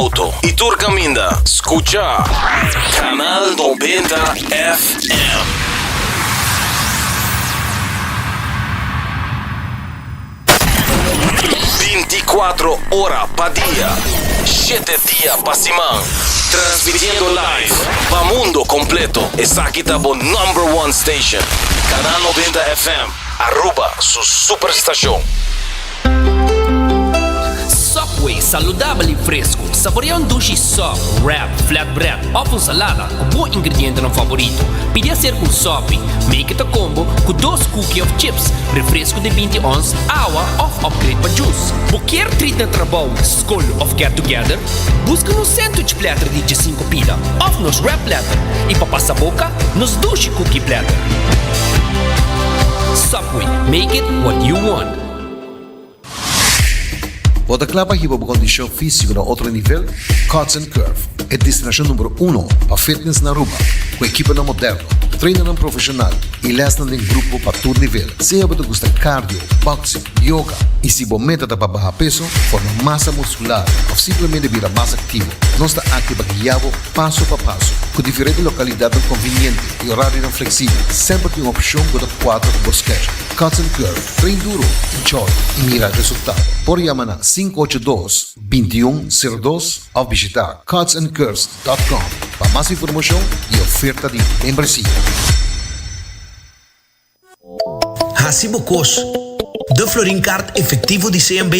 auto y tur caminda, scucha Canal 90 FM. Binticuatro ora pa dia, shete dia pa siman, transmitiendo live pa mundo completo. Esaki ta bo number one station, Canal 90 FM, Aruba su superstacion. Subway, saludabel y fresco. Saborea un dushi sub, wrap, flatbread of un salada cu bo ingredientenan favorito. Pidi hacer un sopi. Make it a combo cu dos cookie of chips, refresco di binti ons, awa of upgrade pa juice. Bo kier treat na trabou, scol of get together? Busca nos sandwich platter di diesinco pida of nos wrap platter y pa pasa boca, nos dushi cookie platter. Subway, make it what you want. Bo ta kla pa hiba bo kondishon físiko na otro nivel? Cuts and Curve, e destinashon number uno pa fitness na Aruba, ku ekiponan moderno, trainernan profeshonal i lèsnan den grupo pa tur nivel. Sea bo ta gusta cardio, boxing, yoga i si bo meta ta pa baha peso, forma masa muskular òf simplemente bira mas aktivo, nos ta aki pa guia bo paso pa paso. Ku diferente lokalidatnan konviniente i orarionan fleksibel, semper tin un opshon ku ta kuadra ku bo schedule. Cuts and Curve, train duro, enjoy i mira resultado. Por yama na 582 2102 òf bishita cutsandcurves dòt com pa mas informashon i oferta di membresia. Hasi bo kos. De Florin Card Efectivo di CMB,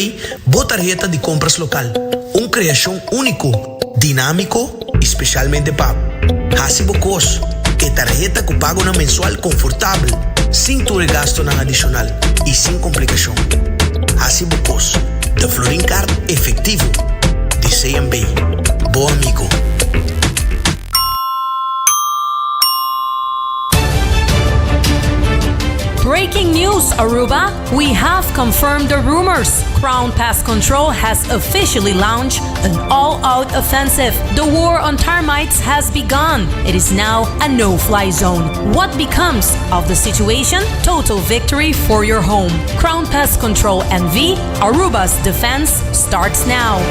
bo tarheta di compras local. Un creacion unico, dinamico y specialmente pa bo. Hasi bo kos. E tarheta cu pagonan mensual confortabel, sin tur e gastonan adicional y sin complicacion. Hasi bo kos. De Florin Card Efectivo di CMB. Bo amigo. Breaking news, Aruba! We have confirmed the rumors. Crown Pest Control has officially launched an all-out offensive. The war on termites has begun. It is now a no-fly zone. What becomes of the situation? Total victory for your home. Crown Pest Control NV, Aruba's defense starts now.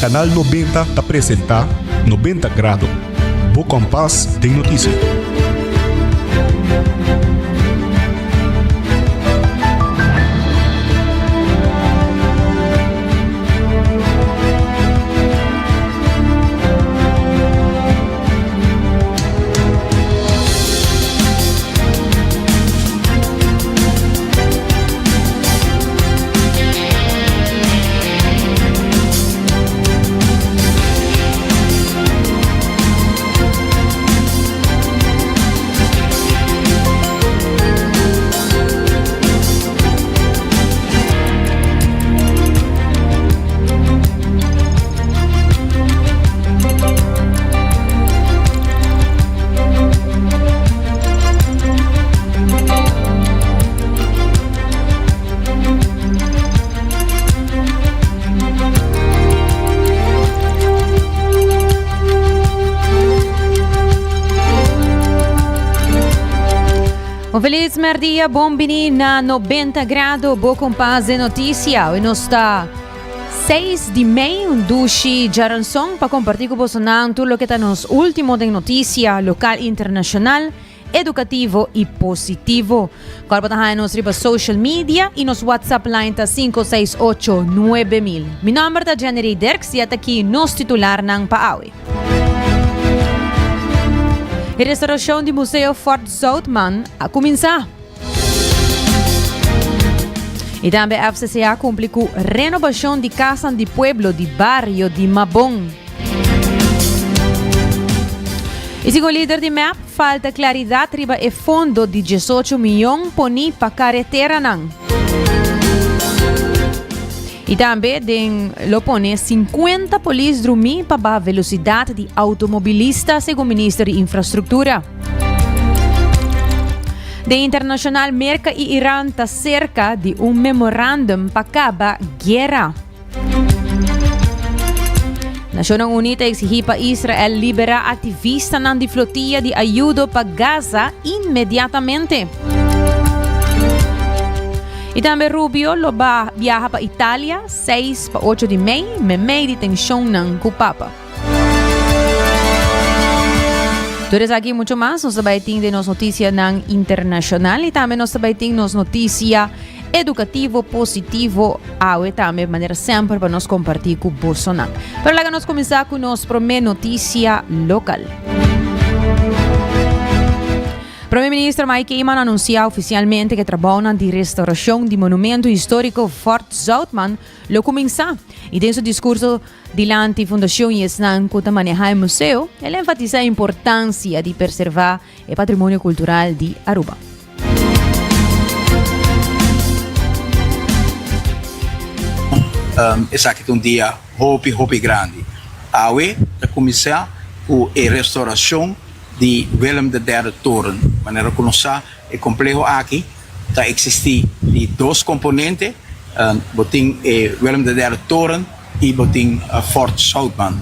Canal 90 ta presenta 90 Grado, bo kompas den noticia. Un feliz merdia, bon bini na 90 grado, bo kompas de noticia. Hoy nos ta 6 di mei, un dushi djaranson pa comparti cu bosonan tur loke ta nos ultimo den noticia local, internacional, educativo y positivo. Cual bo ta haya nos riba social media y nos WhatsApp line ta 568 9000. Mi nomber ta Jenny Dirks y ataki nos titularnan pa awe. E restauracion di Museo Fort Zoutman a cuminsa. Y tambe FCCA cumpli cu renovacion di casan di pueblo di bario di Mabon. Y segun lider di MEP, falta claridad riba e fondo di 18 miyon poni pa careteranan. Y tambe den lo pone 50 polis drumi pa baha velocidad di automobilista, segun minister di Infrastructura. Den internacional, Merca y Iran ta cerca di un memorandum pa caba guera. Nacionnan Uní ta exigí pa Israel liberá activistanan di flotilla di ayudo pa Gaza inmediatamente. Y tambe Rubio lo ba viaha pa Italia 6 pa 8 di mei, memei di tensionnan cu Papa. Tur esaki y mucho mas nos ta bay tin den nos noticianan internacional y tambe nos ta bay tin nos noticia educativo positivo awe tambe manera semper pa nos comparti cu bosonan. Pero laga nos cuminsa cu nos prome noticia local. Prome Minister Mike Eman a anuncia oficialmente cu e trabounan di restauracion di monumento historico Fort Zoutman lo cuminsa. Y den su discurso Dilanti Fundacion y esnan cu ta maneha e museo, el a enfatisa e importancia di perserva e patrimonio cultural di Aruba. Esaki ta un dia hopi hopi grandi. Awe ta cuminsa cu e restauracion di Willem de Derde Toren. Manera cu nos sa e compleho aki ta existi di dos componente, bo tin e Willem de Derde Toren y bo tin Fort Zoutman.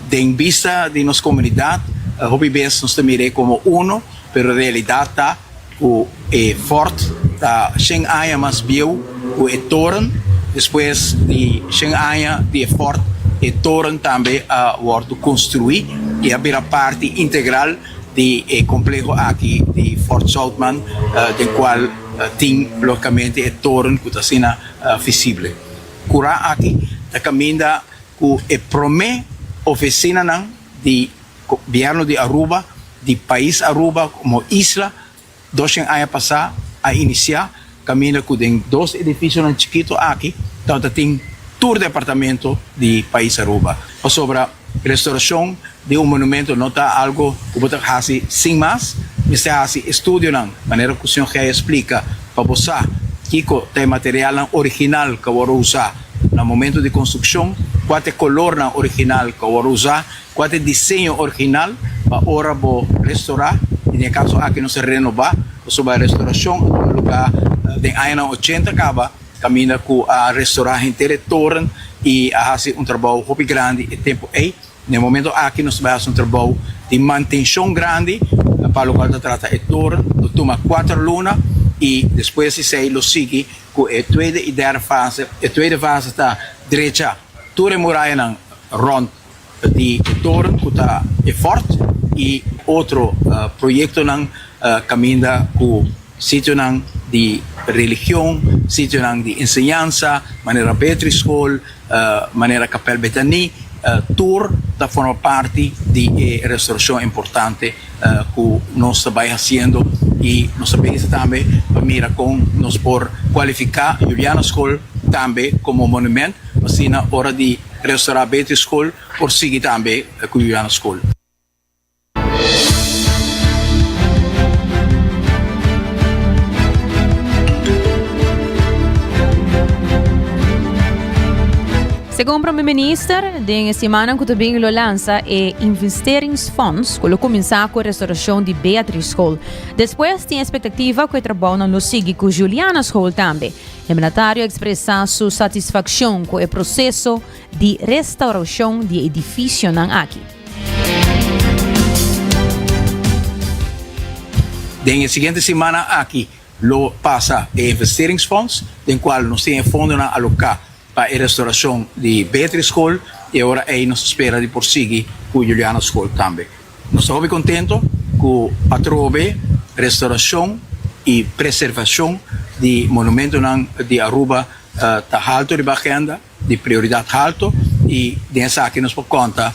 Den bista di nos comunidad hopi bes nos ta mir'e como uno, pero realidad ta cu e fort ta shen aña mas bieu cu e toren. Despues di shen aña di e fort, e toren tambe a wordo construi y a bira parti integral di e compleho aki di Fort Zoutman, den cual tin logicamente e toren cu ta asina visible. Cura aki ta caminda cu e prome oficinanan di Gobierno di Aruba, di pais Aruba como isla, doshen aña pasa a inicia caminda cu den dos edificionan chikito aki tabata tin tur departamento di pais Aruba. Pasobra restauracion di un monumento no ta algo cu bo ta haci sin mas, mester haci estudionan manera cu señor Gey a splica pa bo sa kico ta e materialnan original cu a worde usa na momento di construccion, cua ta e colornan original cu a worde usa. Kua ta e diseño original pa ora bo restorá, i den e kaso aki nos a renobá, pasobra e restorashon a tuma lugá den añanan ochenta kaba, kaminda ku a restorá henter e toren i a hasi un trabou hopi grandi e tempu ei. Na e momento aki nos ta bai hasi un trabou di mantenshon grandi pa lokual ta trata e toren. Lo tuma kuater luna i despues di esei lo sigui ku e tweede i derde fase. E tweede fase ta drecha tur e murayanan rònt di e toren ku ta e fort i otro proyektonan kaminda ku sitionan di religion, sitionan di enseñansa manera Beatrice School, manera Kapel Bethanie, tur ta forma parti di e restaurashon importante ku nos ta bai hasiendo i nos ta pensa tambe pa mira kon nos por kualifiká Juliana School tambe komo monument asina ora di Restaurá Beatrice School por sigui tambe cu Juliana School. Segun Prome Minister, den e simannan cu ta bin lo lansa e Investeringsfonds cu lo cuminsa cu e restauracion di Beatrice School. Despues tin expectativa cu e trabounan lo sigui cu Juliana School tambe. E mandatario a ekspresá su satisfakshon ku e proseso di restaurashon di e edifisionan aki. Den e siguiente simannan aki lo pasa e investeringsfonds den kual nos tin e fondonan aloká pa e restaurashon di Beatrice School i e ora ei nos ta spera di por sigui ku Juliana School tambe. Nos ta hopi contento cu atrobe restauracion y preservacion di monumentonan di Aruba ta halto riba agenda, di prioridad halto y den esaki nos por conta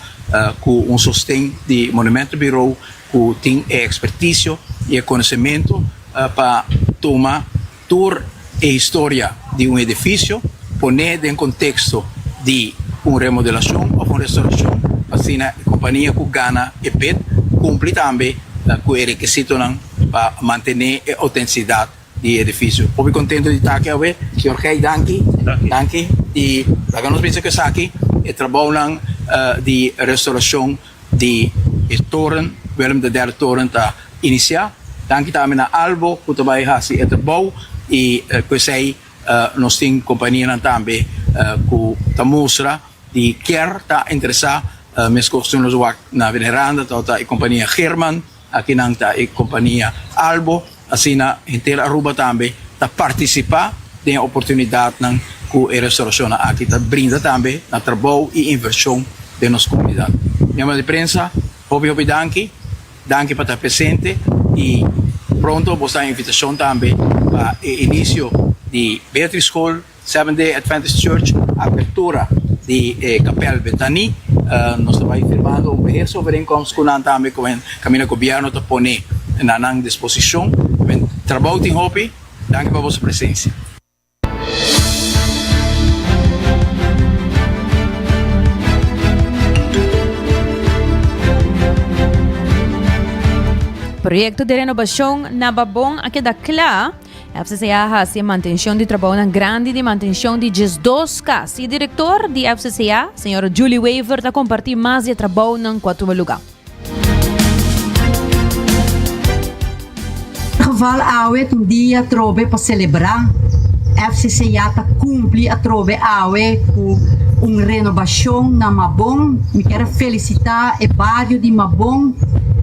cu un sosten di Monumentenbureau cu tin e experticio y e conocemento pa tuma Tur e historia di un edifisio pon'é den konteksto di un remodelashon òf un restorashon, asina e kompania ku gana e bid kumpli tambe ku e rekisitonan pa mantené e outentisidat. di e edifisio. Hopi kontento di ta aki awe. Señor Gey, danki. Danki. I laga nos bisa ku esaki e trabounan di restaurashon di e toren, Willem de Derde Toren ta inisiá. Danki tambe na Albo ku ta bai hasi e trabou i ku esei nos tin kompanianan tambe ku ta mustra di kier ta interesá. Meskos ku nos wak na Veneranda tabata e kompania Geerman. Akinan ta e kompania Albo, asina henter Aruba tambe ta partisipá den e oportunidatnan ku e restaurashonnan aki ta brinda tambe na trabou i invershon den nos komunidat. Miembro di prensa, hopi hopi danki, danki pa ta presente i pronto bo sta invitashon tambe pa e inisio di Beatrice School. Seventh Day Adventist Church, apertura di e Kapel Bethany. Nos ta bai firmando un beheersovereenkomst ku nan tambe ku kaminda gobièrnu ta pone na nan disposishon. Trabou tin hopi. Danki pa boso presensia. Proyekto di renobashon na Babon a keda kla. FCCA a hasi e mantencion di trabounan grandi di mantencion di 12 cas. E director di FCCA, señora Julie Wever, ta comparti mas di e trabounan cu a tuma luga. Geval awe ta un dia atrobe pa celebra. FCCA ta cumpli atrobe awe cu un renobacion na Mabon. Mi kier a felicita e bario di Mabon.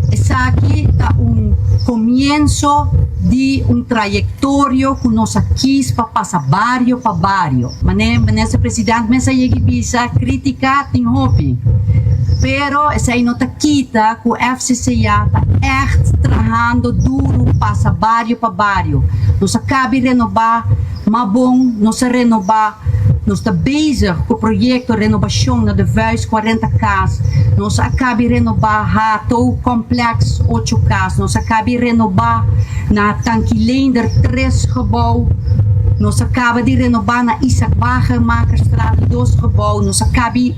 Esaki ta un comienzo di un trayectorio cu nos a kies pa pasa bario pa bario. Mane Minister President mes a yegi bisa critica tin hopi, pero esey no ta kita cu FCCA ta echt trahando duro pasa bario pa bario. Nos a cabi renoba Mabon, nos a renoba. Nos ta bezig ku proyekto renobashon na De Vuijs 40 kas. Nos a kabi renobá Hato Complex ocho kas. Nos a kabi renobá na Tanki Leender tres gebou. Nos a kaba di renobá na Isaac Wagenmakerstraat dos gebou. Nos a kabi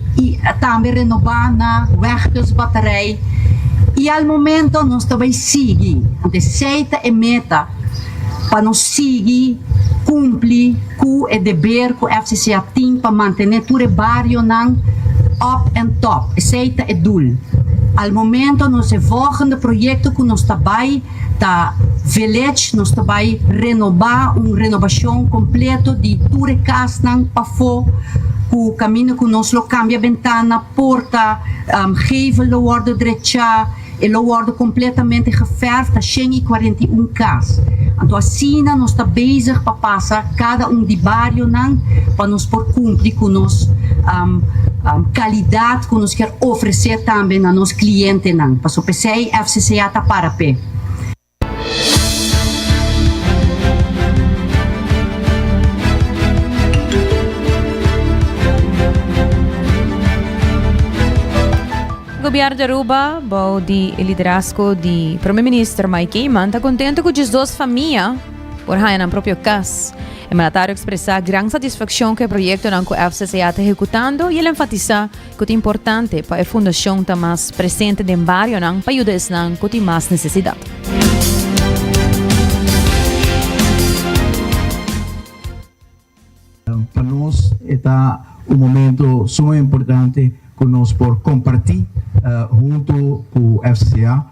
tambe renobá na Wegkus Batterij. I al momento nos ta bai sigui. Anto esei ta e meta. Pa nos sigui cumpli cu e deber cu FCCA tin pa mantene tur e barionan up and top. Esey ta e doel. Al momento nos e volgende proyecto cu nos ta bay ta Village, nos ta bay renoba un renobacion completo di tur e casnan pafo cu caminda cu nos lo cambia bentana, porta, gevel lo wordo drecha. E lo wòrdu kompletamente geferf ta 141 kas. Anto asina nos ta bezig pa pasa kada un di barionan pa nos por kumpli ku nos kalidat ku nos kier ofresé tambe na nos klientenan. Pasobra p'esei FCCA ta para p'e. Gobierno di Aruba, bou di e liderazgo di Prome Minister Mike Eman, ta contento cu 12 famia por haya nan propio cas. E mandatario a expresa gran satisfaccion cu e proyectonan cu FCCA ta ehecutando y el enfatisa cu ta importante pa e fundacion ta mas presente den barionan pa yuda esnan cu tin mas necesidad. Pa nos e ta un momento sumamente importante cu nos por comparti hunto cu FCCA.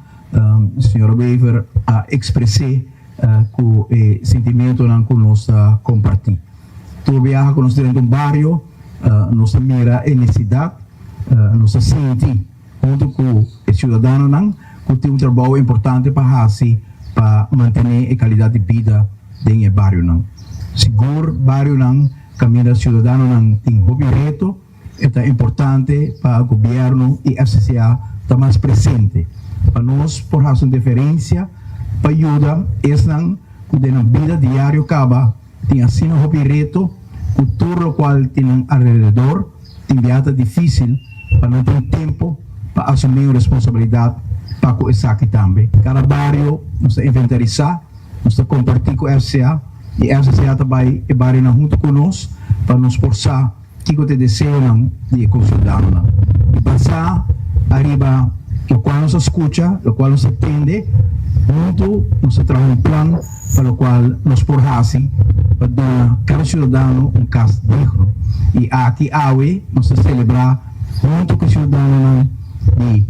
Señora Wever a exprese cu e sentimentonan cu nos ta comparti. Tur biaha cu nos drenta un bario nos ta mira e necesidad, nos ta sinti hunto cu e ciudadanonan cu tin un trabou importante pa haci pa mantene e calidad di bida den e barionan. Sigur barionan caminda ciudadanonan tin hopi reto, e ta importante pa gobierno y FCCA ta mas presente pa nos por haci un diferencia pa yuda esnan cu den nan bida diario caba Tin asina hopi reto cu tur locual tin nan alrededor, tin bia ta dificil pa nan tin tempo pa asumi un responsabilidad pa cu esaki tambe. Cada bario nos ta inventarisa, nos ta comparti cu FCA y FCA ta bay e barionan hunto cu nos pa nos por sa Kiko ta e deseonan di e konsiudadanonan? I basá ariba lokual nos a skucha, lokual nos a tende. Huntu nos ta traha un plan pa lokual nos por hasi pa duna kada siudadano un kas digno. I aki awe nos ta selebrá huntu ku e siudadanonan di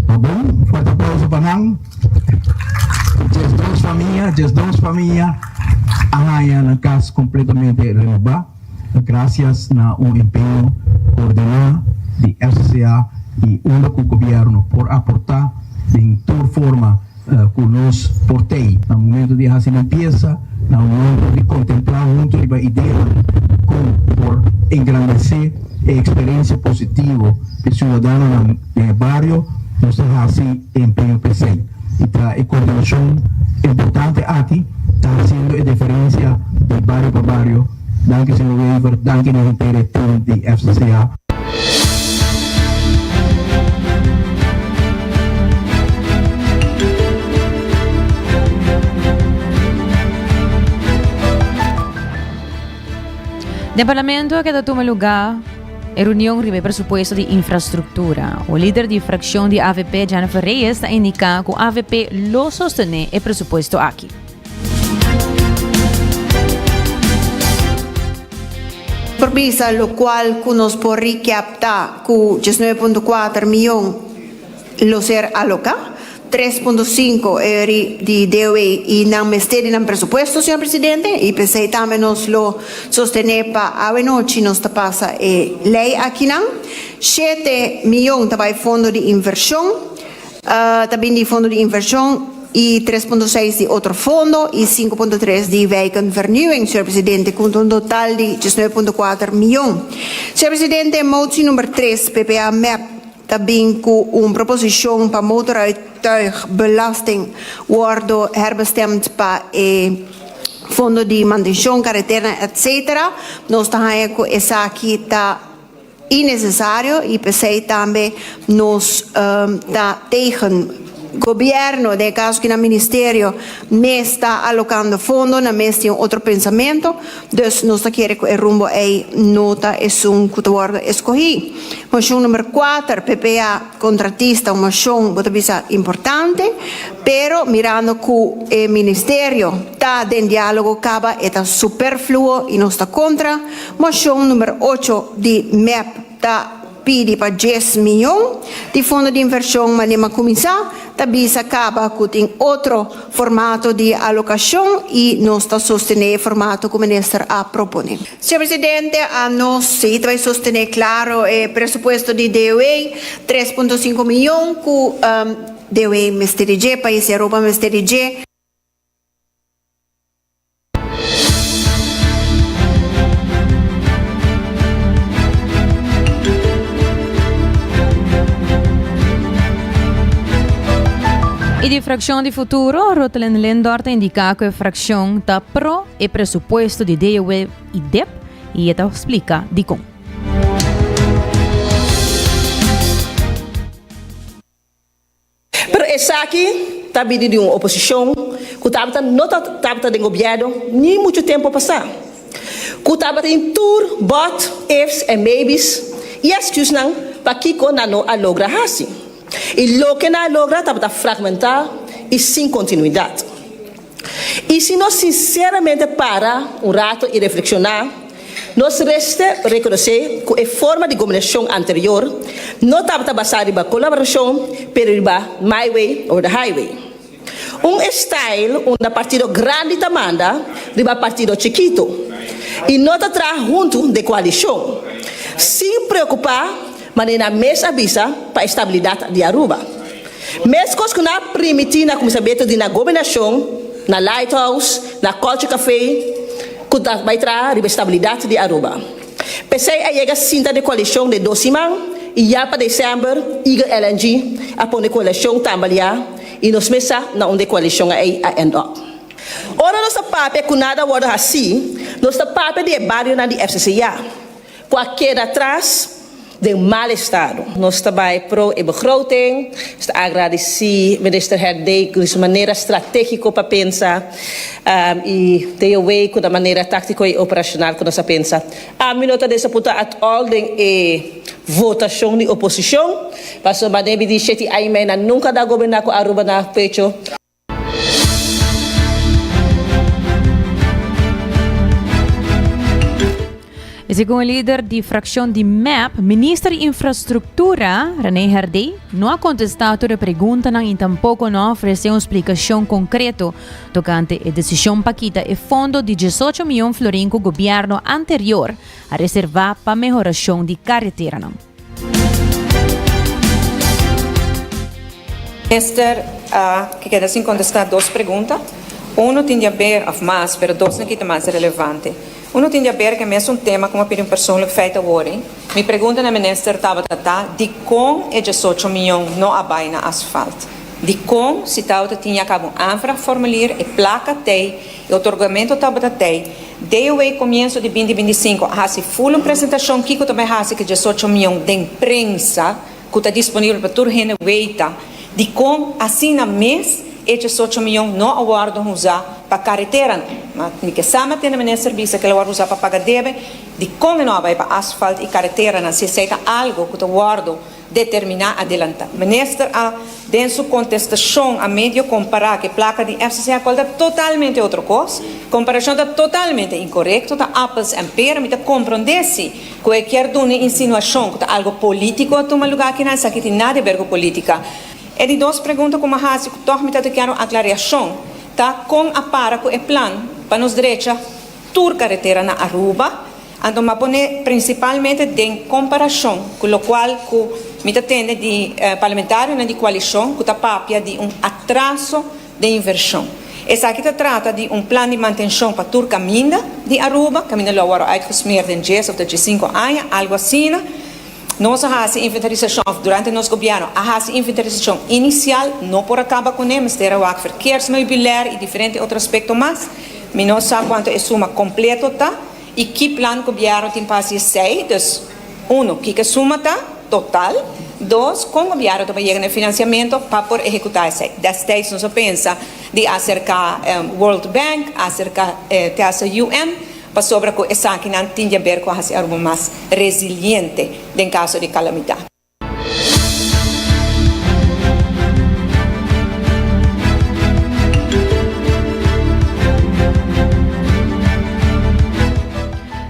Pabon. Un fuerte aplauso pa nan. 12 famia, 12 famia a haña nan kas kompletamente renobá grasias na un empeño koordiná di FCCA i unda ku gobièrnu por aportá den tur forma ku nos por tei na momento di hasi limpiesa, na momento di kontemplá huntu riba ideanan kon por engrandesé e eksperensia positivo di siudadanonan den e bario, nos ta hasi e empeño p'esei. I ta e koordinashon importante aki ta hasiendo e diferensia di bario pa bario. Danki señor Wever, danki na henter e team di FCCA. Den Parlamento a keda tuma lugá e reunion riba e presupuesto di infrastruktura. O lider di frakshon di avp, Jennifer Reyes, ta indiká ku avp lo sostené e presupuesto aki. Por bisa locual cu nos por recap ta cu 19.4 miyon lo ser aloca, 3.5 eri di DOE y nan mester di nan presupuesto, señor Presidente, y p'esey tambe nos lo sostene pa awe nochi nos ta pasa e ley akinan. Shete miyon ta bay fondo di inversion. Ta bin di fondo di inversion y 3.6 di otro fondo y 5.3 di wijkenvernieuwing, señor presidente, cu un total di 19.4 miyon. Señor presidente, motie number 3, PPA mep, ta bin cu un proposicion pa motoruituigbelasting wordo herbestemd pa e fondo di mantencion, caretera, etc. Nos ta haya cu esaki ta Innecesario y p'esey tambe nos ta tegen gobierno, den e caso ki nan ministerio mes ta alocando fondo, nan mes tin un otro pensamento, dus nos ta kere cu e rumbo ey no ta esun cu ta wordo escogi. Mocion number 4, PPA contratista, un mocion bo ta bisa importante, pero mirando cu e ministerio ta den dialogo caba e ta superfluo y nos ta contra. Mocion number ocho di mep ta pidi pa djes miyon di fondo di inversion manera cuminsa ta bisa caba cu tin otro formato di alocacion y nos ta sostene e formato cu minister a propone. Señor Presidente, a nos si ta bay sostene claro e presupuesto di DOE, 3.5 miyon cu DOE mester di dje, pais di Aruba mester di dje. E di fraccion di Futuro, Rotelyn Lindor ta indica cu e fraccion ta pro e presupuesto di DOW y dip y e ta splica dicon. Pero esaki ta bini di un oposicion cu tabata no tabata den gobierno ni mucho tempo pasa, cu tabatin tur but, ifs en maybes y excusnan pakico nan no a logra haci. Y loke nan a logra tabata fragmenta y sin continuidad. Y si nos sinceramente para un rato y reflexiona, nos reste reconoce cu e forma di gobernacion anterior no tabata basa riba colaboracion pero riba my way or the highway. Un style unda partido grandi ta manda riba partido chikito y no ta traha hunto den coalicion sin preocupa manera nan mes a bisa pa e stabilidad di Aruba. Meskos ku nan a primiti na kuminsamentu di nan gobernashon na Lighthouse, na Culture Café, ku ta bai traha riba e stabilidat di Aruba. P'esei a yega sinta di koalishon den dos siman i ya pa desèmber Eagle LNG a pone koalishon tambaliá i nos mes sa na unda e koalishon ei a end up. Ora nos ta papia ku nada a wòrdu hasí, nos ta papia di e barionan di FCCA. Ku a keda atras den mal estado. Nos ta bai pro e begroting. Nos ta agradeci Minister Herdé cu su manera strategico pa pensa y DOW cu na manera tactico y operacional cu nos a pensa. Ami no ta desapunta at all den e votacion di oposicion, pasobra manera mi di sheti aña y mei nan nunca da goberna cu Aruba na pecho. Y segun e lider di fraccion di mep, Minister di Infrastructura, René Herdé, no a contesta tur e preguntanan y tampoco no a ofrece un splicacion concreto tocante e decision pa kita e fondo di 18 miyon florin cu gobierno anterior a reserva pa mehoracion di careteranan. Minister a keda sin contesta dos pregunta. Uno tin di haber, of mas, pero dos nan kita mas relevante. Uno tin di haber ku e mesun tema ku mi a pidi un persoonlijk feit awor. Mi pregunta na minister tabata ta dikon e diesocho miyon no a bai na asfalt? Dikon si tabata tin ya kaba un aanvraagformulier, e plaka tei, e otorgamento tabata tei, DOW komienso di binti 25 a hasi ful un presentashon kiko ta bai hasi ku e diesocho miyon den prensa ku ta disponibel pa tur hende weita dikon asina mes e diesocho miyon no a wòrdu usá pa kareteranan. Ma mi ke sa matende minister bisa ku el a wòrdu usá pa paga debe, dikon e no a bai pa asfalt i kareteranan si esei ta algu ku ta wòrdu determiná adelantá. Minister a den su kontestashon a medio kompará ku e plaka di FCCA kual ta totalmente otro kos. Komparashon ta totalmente inkorekto, ta appels en pera. Mi ta komprondé si ku e kier duna e insinuashon ku ta algu polítiko a tuma lugá akinan, esaki tin nada di ber ku polítika. E di dos pregunta ku mi a hasi ku tòg mi ta kier un aklariashon ta kon a para ku e plan pa nos drecha tur karetera na Aruba. Anto m'a pone prinsipalmente den komparashon ku lokual ku mi ta tende di parlamentarionan di koalishon ku ta papia di un atraso den invershon. Esaki ta trata di un plan di mantenshon pa tur kaminda di Aruba, kaminda lo a wòrdu uitgesmeerd den djes òf ta djesinku aña, algu asina. Nos a hasi inventarisashon, òf durante nos gobièrnu a hasi inventarisashon inisial, no por a kaba kuné, mester a wak verkeersmeubilair i diferente otro aspekto mas. Mi no sa kuantu e suma kompleto ta. I ki plan gobièrnu tin pa hasi esei? Dus, unu, kiko e suma ta, total? Dos, kon gobièrnu ta bai yega na e finansiamentu pa por ehekutá esei? Destijds nos a pensa di aserká World Bank, aserká te hasta UN, pasobra ku esakinan tin di aber ku hasi Aruba mas resiliente den kaso di kalamidat.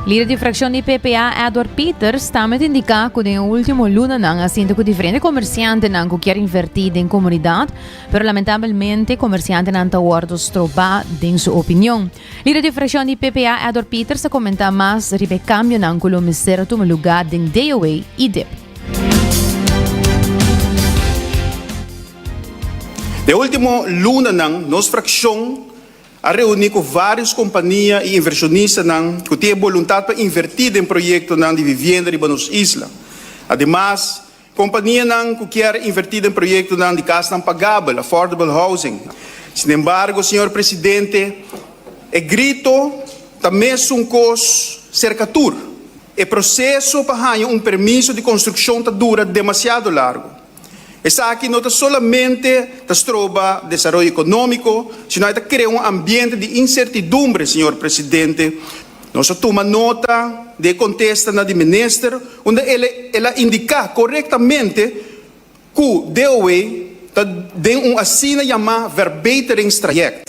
Lider di fraccion di PPA, Edward Pieters, tambe ta indica cu den e ultimo lunanan a sinti cu diferente comerciantenan cu kier inverti den comunidad, pero lamentabelmente comerciantenan ta wordo stroba den su opinion. Lider di fraccion di PPA Edward Pieters a comenta mas riba e cambionan cu lo mester a tuma lugar den DOA y dip. Den ultimo lunanan nos fraccion a reuni cu varios compania y inversionistanan cu tin e boluntad pa inverti den proyectonan di vivienda riba nos isla. Ademas, Kompanianan ku kier invertí den proyektonan di kasnan pagabel, affordable housing. Sinembargo, señor presidente, e grito ta mesun kos serka tur. E proseso pa haña un permiso di konstrukshon ta dura demasiado largu. Esaki no ta solamente ta stroba desaroyo ekonómiko, sino e ta krea un ambiente di insertidumbre, señor presidente. Nos a tuma nota di e kontestanan di minister unda el a indiká korektamente ku DOW ta den un asina yamá verbeteringstraject,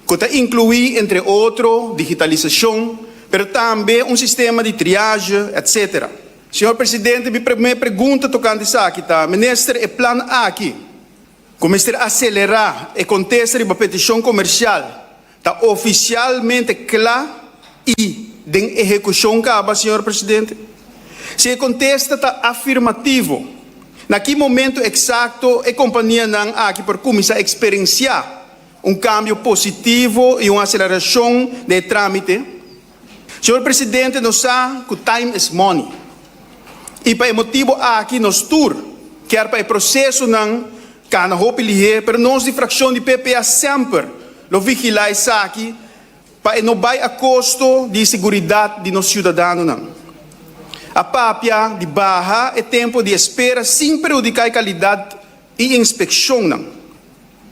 ku ta inkluí entre otro digitalisashon, pero tambe un sistema di triage, etc. Señor Presidente, mi promé pregunta tokante esaki ta, Minister, e plan aki ku mester aselerá e kontesta riba petishon komersial Ta oficialmente cla y den ehecucion caba, señor Presidente? Si e contesta ta afirmativo, na ki momento exacto e companianan aki por cuminsa experiencia un cambio positivo y un aceleracion den e tramite? Señor Presidente, nos sa cu time is money. Y pa e motibo aki nos tur kier pa e procesonan cana hopi lihe, pero nos di fraccion di PPA semper lo vigila esaki pa e no bay a costo di seguridad di nos ciudadanonan. A papia di baha e tempo di espera sin perhudica e calidad y inspeccionnan.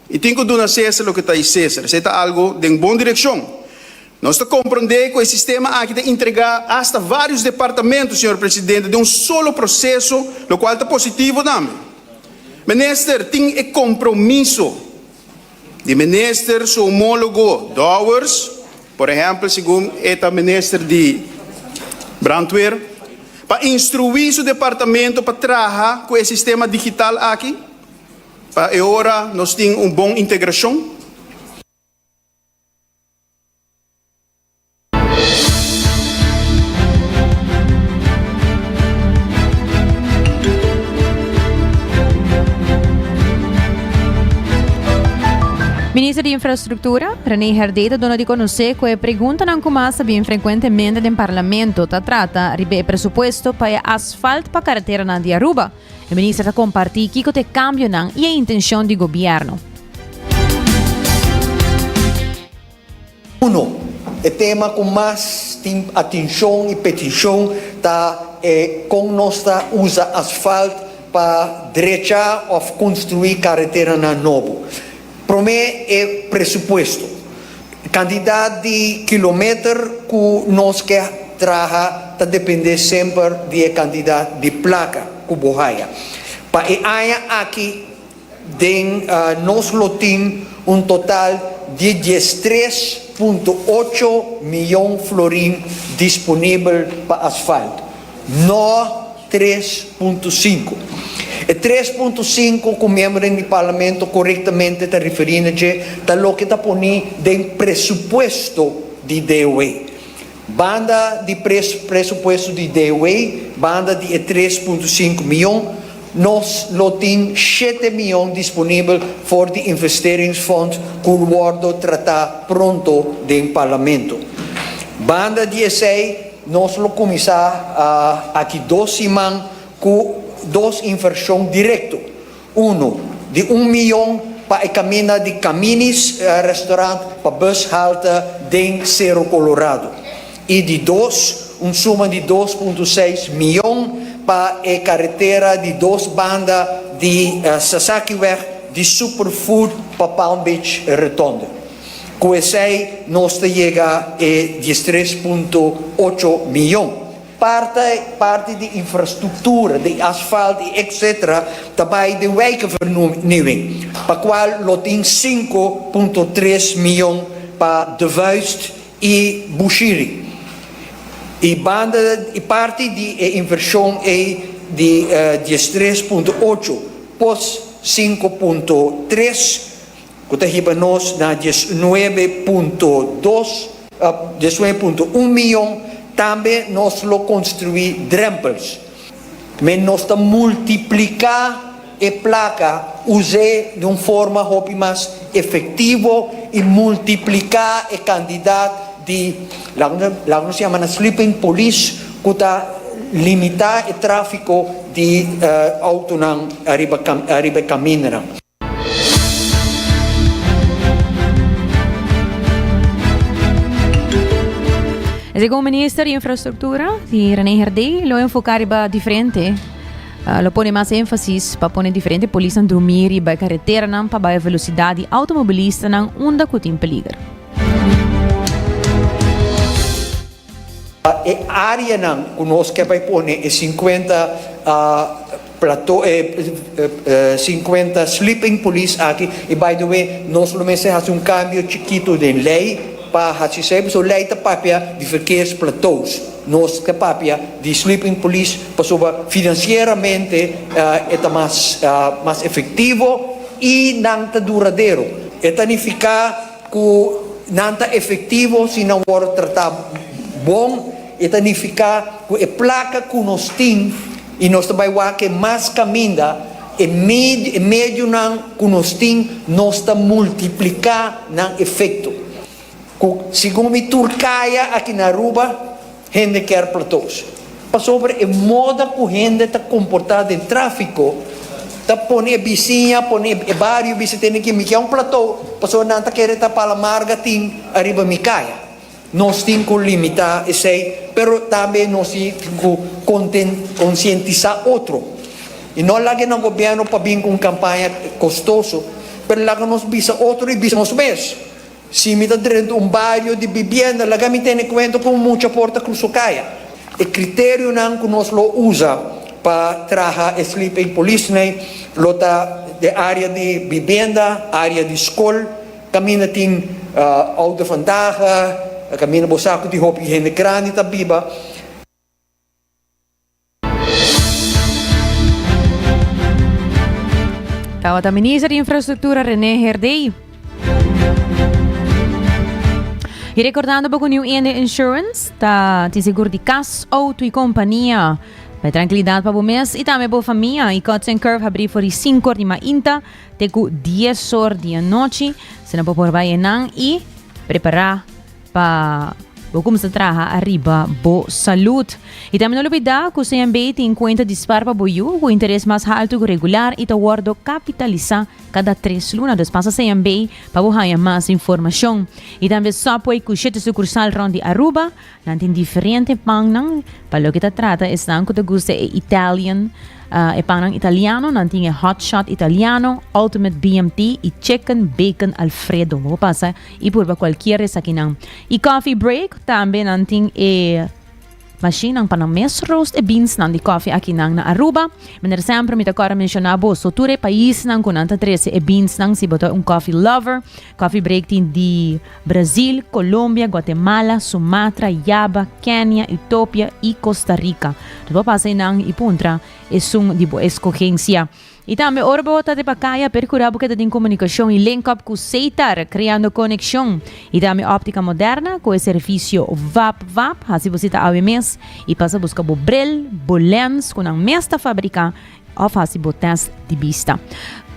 I tin ku duna Cesar loke ta di Cesar. Esei ta algu den bon direkshon. Nos ta komprondé ku e sistema aki ta entregá asta vários departamento, señor presidente, den un solo proseso, lokual ta positivo tambe. Minister tin e kompromiso di minister su homólogo Dowers, por ehèmpel, segun e ta minister di. Brandweer pa instruí su departamento pa traha ku e sistema digital aki pa e ora nos tin un bon integrashon. Minister di Infrastructura, René Herdé ta duna di conoce cu e preguntanan cu mas ta bin frecuentemente den Parlamento ta trata riba e presupuesto pa e asfalt pa careteranan di Aruba. E minister ta comparti kico ta e cambionan y e intencion di gobierno. Uno, e tema ku mas tin atenshon i petishon ta e kon nos ta usa asfalt pa drecha òf konstruí kareteranan nobo. Promé e presupuesto. Kantidat di kilometer ku nos ke traha ta dependé semper di e kantidat di plaka ku bo haya. Pa e aña aki Den nos lo tin un total di diestres punto ocho miyon florin disponibel pa asfalt, no 3.5. E 3.5 ku miembronan di Parlamento korektamente ta referí na dje ta loke ta poní den presupuesto di DOW. Banda di presupuesto di DOW, banda di e 3.5 miyon, nos lo tin shete miyon disponibel for di investeringsfonds ku lo wordo tratá pronto den Parlamento. Banda di esei, nos lo kuminsá aki dos siman ku dos invershon direkto. Uno, di un miyon pa e kaminda di Caminis Restaurant pa bus halte den Cerro Colorado. I di dos, un suma di 2.6 miyon pa e karetera di dos banda di Sasakiweg di Superfood pa Palm Beach Rotonde. Ku esei nos ta yega e 13.8 miyon. Parti parti di infrastructura, di asfalt y etc. Ta bay den wijkenvernieuwing, pa cual lo tin 5.3 miyon pa De Vuist y Bushiri. Y banda y parti di e inversion ey di 13.8 pos 5.3 ku ta hiba nos na 19.2, 19.1 miyon, tambe nos lo konstruí drèmpels. Men nos ta multipliká e plaka, us'é di un forma hopi mas efektivo i multipliká e kantidat di, laga nos yama nan sleeping police, ku ta limitá e tráfiko di outonan ariba e kamindanan. Segun minister di Infrastructura, di René Herdé, lo enfoca riba diferente, uh, lo pone mas énfasis pa pone diferente polisnan drumi riba e carreteranan pa baha velocidad di automobilistanan unda cu tin peliger. E áreanan ku nos ke bai pone e 50 plato e 50 sleeping police aki i by the way nos lo mester hasi un kambio chikitu den lei pa hasi esei pasobra lei ta papia di verkeersplateaus nos ta papia di sleeping police pasobra finansieramente e ta mas mas efektivo i nan ta duradero e ta nifiká Ku nan ta efektivo si nan wòrdu tratá bon, e ta nifiká ku e plaka ku nos tin i nos ta bai wak e mas kaminda, e medionan ku nos tin, nos ta multipliká nan efekto. Ku segun mi tur kaya aki na Aruba, Hende kier platos. Pasobra e moda ku hende ta komportá den tráfiko ta pone e bisiña, pone e bario bisa tene ki mi kier un plató pasobra nan ta kere ta pala marga tin ariba mi kaya. Nos tin ku limitá esei, pero tambe nos tin ku konsientisá otro. I no laga na gobièrnu pa bin ku un kampaña kostoso, pero laga nos bisa otro i bisa nos mes. Si mi ta drenta un bario di bibienda, laga mi tene kuenta ku un mucha por ta kruso kaya. E kriterionan ku nos lo usa pa traha e sleeping policeney lo ta den área di bibienda, área di skol, kaminda tin ouder vandaag, kaminda bo sa ku tin hopi hende grandi ta biba. Tabata Minister di Infrastructura René Herdé. Y recordando bo cu New India Insurance ta tin seguro di cas, auto y compania. Bay tranquilidad pa bo mes y tambe bo famia. Y Cuts and Curve habri for di 5 or di mainta te cu 10 or di anochi. Asina bo por bay enan y prepara Pa bo kumsa traha ariba bo salud. Y tambe no lubida cu CMB tin cuenta di spar pa bo yu cu interes mas halto cu regular y ta wordo capitalisa cada tres luna. Dus pasa CMB pa bo haya mas informacion. Y tambe Subway cu shete sucursal rond di Aruba. Nan tin diferente pannan pa loke ta trata esnan cu ta gusta e Italian. E pannan italiano, nan tin e hot shot italiano, ultimate BMT y chicken bacon alfredo. Bo por pasa y purba cualkier esakinan. Y coffee break tambe nan tin e machinenan pa nan mes roast e beansnan di coffee akinan na Aruba. Manera semper mi ta kòrda menciona boso tur e paisnan cu nan ta trece e beansnan si bo ta un coffee lover. Coffee break tin di Brazil, Colombia, Guatemala, Sumatra, Java, Kenia, Utopia y Costa Rica. Dus bo pasa einan y puntra esun di bo escogencia. Y tambe ora bo ta riba caya percura bo keda den comunicacion y link up cu Seitar, creando conexion. Y tambe Optica Moderna cu e servicio Vap Vap. Haci bo cita awe mes y pasa busca bo bril, bo lens cu nan mes ta fabrica of haci bo test di bista.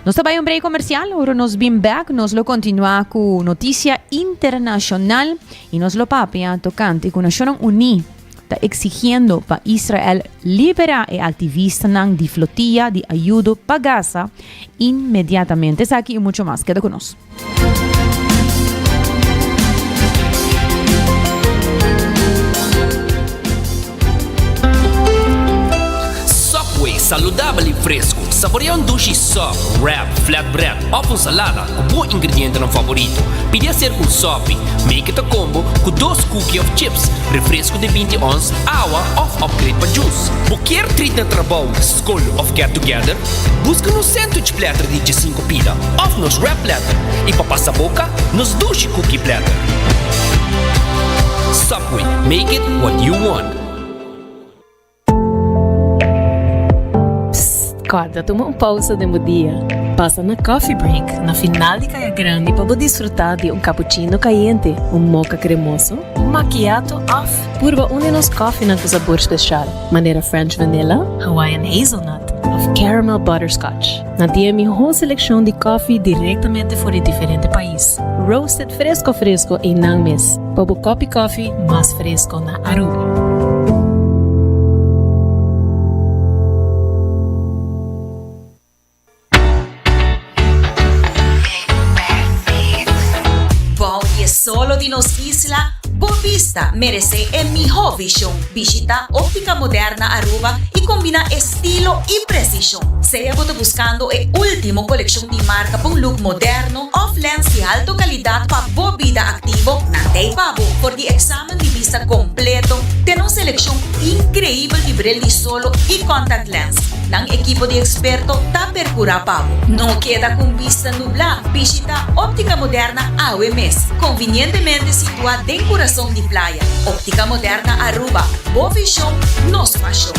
Nos ta bay un break comercial, ora nos bin back nos lo continua cu noticia internacional y nos lo papia tocante cu Nacionnan Uní ta exigiendo pa Israel libera e activistanan di flotilla di ayudo pa Gaza inmediatamente. Esaki y mucho mas. Keda cu nos. Subway, saludabel y fresco. Saborea un dushi sub, wrap, flatbread of un salada cu bo ingredientenan favorito. Pidi hacer un sopi. Make it a combo cu dos cookie of chips, refresco di binti ons, awa of upgrade pa juice. Bo kier treat na trabou, scol of get together? Busca nos sandwich platter di djesinku pida of nos wrap platter y pa pasa boca nos dushi cookie platter. Subway, make it what you want. Psst, corda tuma un pausa den bo dia. Pasa na Coffee Break na final di Caya Grandi pa bo disfruta di un cappuccino cayente, un mocha cremoso, un macchiato of purba un di nos koffienan cu sabor special, manera French vanilla, Hawaiian hazelnut of caramel butterscotch. Nan tin e mihó seleccion di koffie directamente for di diferente pais, roasted fresco fresco einan mes, pa bo kopi koffie mas fresco na Aruba. Bou di e solo di nos isla, bo bista meresé e mihó vishon. Bishitá Óptica Moderna Aruba i kombiná estilo i presishon. Sea bo ta buskando e último kolekshon di marka pa un look moderno òf lens di alto kalidat pa bo bida aktivo, nan t'ei pa bo. For di eksamen di bista kompleto te nos selekshon inkreibel di bril di solo i contact lens. Nan ekipo di eksperto ta perkurá pa bo. No keda ku un bista nublá, bishitá Óptica Moderna awe mes, konvinientemente situá den kurason di playa. Óptica Moderna Aruba, bo vishon, nos pashon.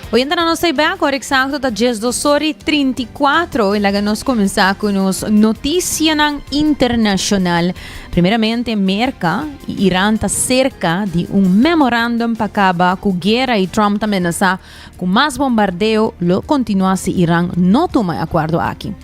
Oyentenan nos ta bek, ora exacto ta 12 ora y 34 y laga nos comenzá cu nos noticianan internacional. Primeramente, Merca y Iran ta cerca di un memorandum pa caba cu guera y Trump ta menasa cu mas bombardeo lo continua si Iran no tuma e acuerdo aki.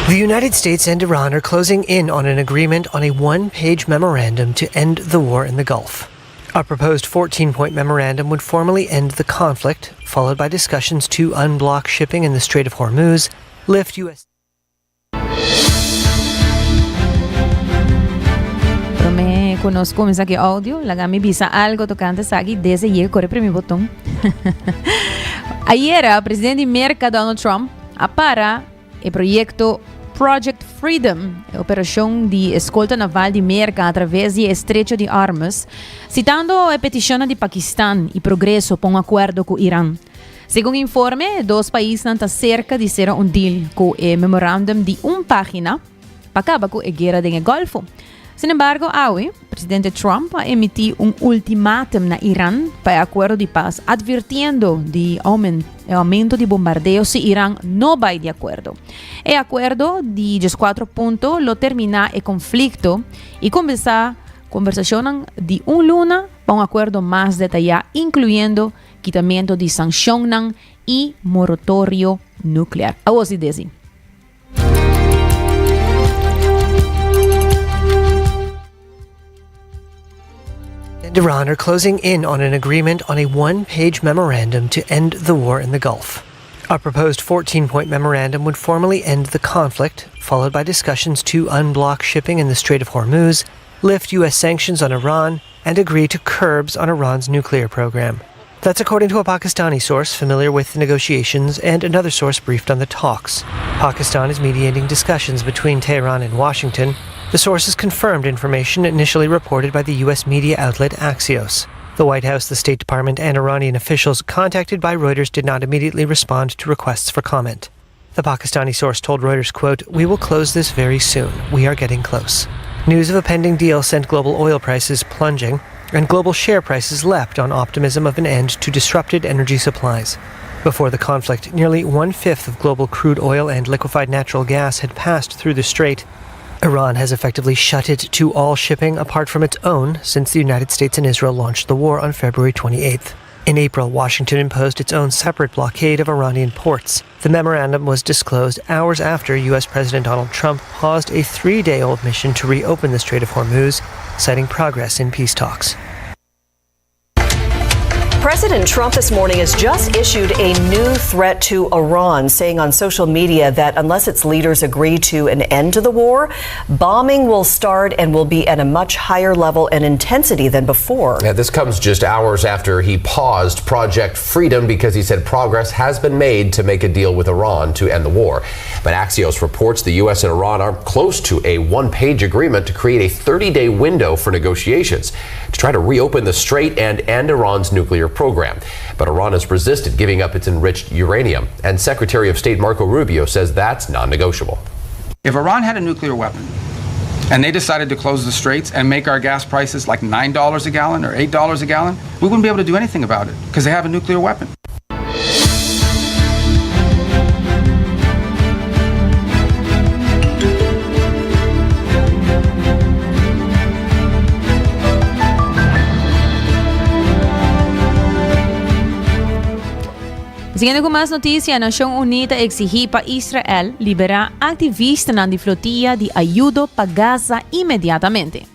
The United States and Iran are closing in on an agreement on a one page memorandum to end the war in the Gulf. A proposed 14 point memorandum would formally end the conflict, followed by discussions to unblock shipping in the Strait of Hormuz, lift U.S. Prome ku nos kuminsá ku e audio, laga mi bisa algo tokante esaki desde yega kore primi boton. Ayera, presidente di Merka Donald Trump a para e proyekto Project Freedom, e operashon di eskolta naval di Merka atraves di e Estrecho di Hormuz, sitando e petishonnan di Pakistan i progreso pa un akuerdo ku Iran. Segun informe, e dos paisnan ta serka di sera un deal ku e memorandum di un pagina pa kaba ku e guera den e Golfo. Sin embargo, awe, presidente Trump a emití un ultimatum na Iran pa e akuerdo di pas, advirtiendo di e aumento di bombardeo si Iran no bai di akuerdo. E akuerdo di dieskuatro punto lo terminá e konflikto i kuminsá kombersashonnan di un luna pa un akuerdo mas detayá, inkluyendo Kitamento di sanshonnan i morotorio nuklear. Awor si Desi. And Iran are closing in on an agreement on a one page memorandum to end the war in the Gulf. A proposed 14 point memorandum would formally end the conflict, followed by discussions to unblock shipping in the Strait of Hormuz, lift U.S. sanctions on Iran, and agree to curbs on Iran's nuclear program. That's according to a Pakistani source familiar with the negotiations and another source briefed on the talks. Pakistan is mediating discussions between Tehran and Washington. The sources confirmed information initially reported by the U.S. media outlet Axios. The White House, the State Department, and Iranian officials contacted by Reuters did not immediately respond to requests for comment. The Pakistani source told Reuters, quote, We will close this very soon. We are getting close. News of a pending deal sent global oil prices plunging, and global share prices leapt on optimism of an end to disrupted energy supplies. Before the conflict, nearly one fifth of global crude oil and liquefied natural gas had passed through the strait. Iran has effectively shut it to all shipping apart from its own since the United States and Israel launched the war on February 28th. In April, Washington imposed its own separate blockade of Iranian ports. The memorandum was disclosed hours after U.S. President Donald Trump paused a three day old mission to reopen the Strait of Hormuz, citing progress in peace talks. President Trump this morning has just issued a new threat to Iran, saying on social media that unless its leaders agree to an end to the war, bombing will start and will be at a much higher level and intensity than before. Yeah, this comes just hours after he paused Project Freedom because he said progress has been made to make a deal with Iran to end the war. But Axios reports the U.S. and Iran are close to a one page agreement to create a 30 day window for negotiations to try to reopen the strait and end Iran's nuclear program. But Iran has resisted giving up its enriched uranium. And Secretary of State Marco Rubio says that's non negotiable. If Iran had a nuclear weapon, and they decided to close the straits and make our gas prices like $9 a gallon or $8 a gallon, we wouldn't be able to do anything about it because they have a nuclear weapon. Siguiendo ku mas notisia, Nashon Uní ta exigí pa Israel liberá aktivistanan di flotia di ayudo pa Gaza inmediatamente.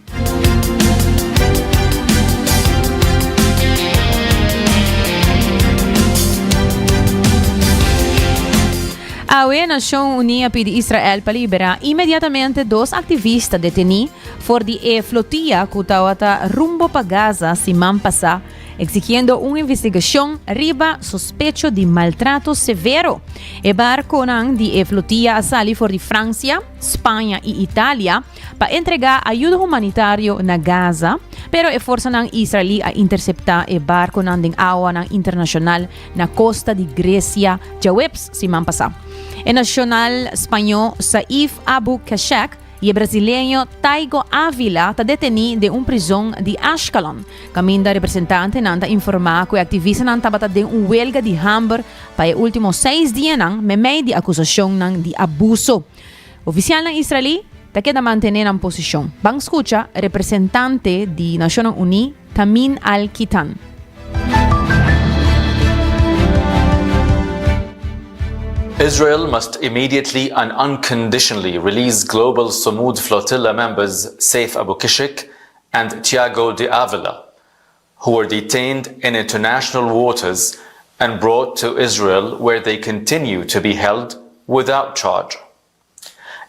Awe, Nashon Uní a pidi Israel pa liberá inmediatamente dos aktivista detení for di e flotia ku tabata rumbo pa Gaza siman pasá, exigiendo un investigashon riba sospecho di maltrato severo. E barkonan di e flotia a sali for di Fransia, Spaña i Italia pa entregá ayudo humanitario na Gaza, pero e forsanan israelí a interseptá e barkonan den awanan internashonal na kosta di Gresia djaweps siman pasá. E nashonal spañó Saif Abu Keshek i e brasileño Taigo Ávila ta detení den un prizon di Ashkelon, kaminda representantenan ta informá ku e aktivistanan tabata den un welga di hamber pa e último seis dianan meimei di akusashonnan di abuso. Ofisialnan israelí ta keda mantené nan posishon. Ban skucha representante di Nashonnan Uní, Tamin al-Kitan. Israel must immediately and unconditionally release Global Sumud Flotilla members Saif Abu Kishik and Tiago de Avila, who were detained in international waters and brought to Israel where they continue to be held without charge.